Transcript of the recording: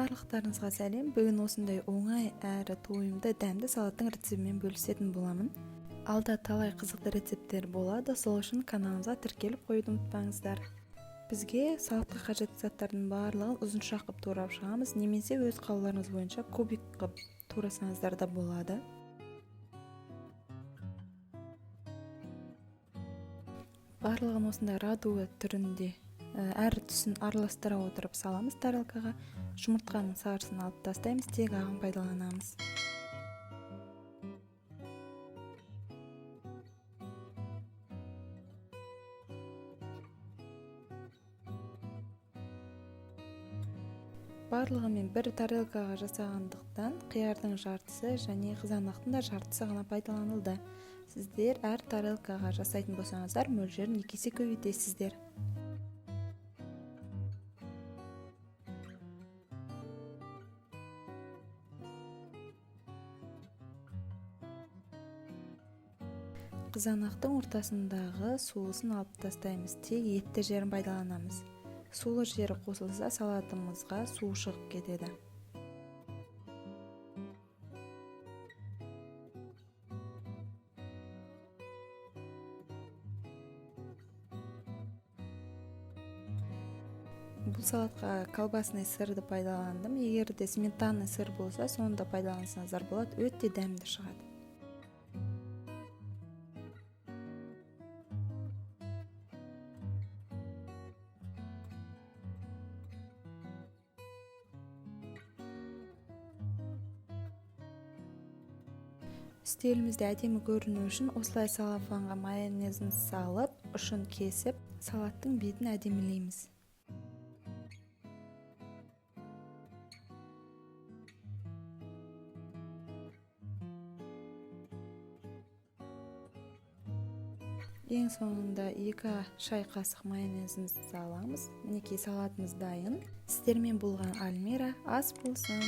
Барлықтарыңызға сәлем. Бүгін осындай оңай әрі тойымды дәмді салаттың рецептімен бөлісетін боламын. Алда талай қызықты рецепттер болады, сол үшін каналымызға тіркеліп қоюды ұмытпаңыздар. Бізге салатқа қажетті заттардың барлығын ұзынша қылып турап шығамыз, немесе өз қалауларыңыз бойынша кубик қылып турасаңыздар да болады. Барлығын осындай радуга түрінде әр түсін араластыра отырып саламыз тарелкаға. Жұмыртқаның сарысын алып тастаймыз, тек ағын пайдаланамыз. Барлығын мен бір тарелкаға жасағандықтан қиярдың жартысы және қызанақтың да жартысы ғана пайдаланылды. Сіздер әр тарелкаға жасайтын болсаңыздар, мөлшерін екі есе көбейтесіздер. Қызанақтың ортасындағы сулысын алып тастаймыз, тек етті жерін пайдаланамыз. Сулы жері қосылса, салатымызға су шығып кетеді. Бұл салатқа колбасный сырды пайдаландым. Егер де сметанный сыр болса, соны да пайдалансаңыздар болады, өте дәмді шығады. Үстелімізде әдемі көріну үшін осылай салафанға майонезін салып, ұшын кесіп, салаттың бетін әдемілейміз. Ең соңында 2 шай қасық майонезімізді саламыз. Мінекей салатымыз дайын. Сіздермен болған Альмира, ас болсын.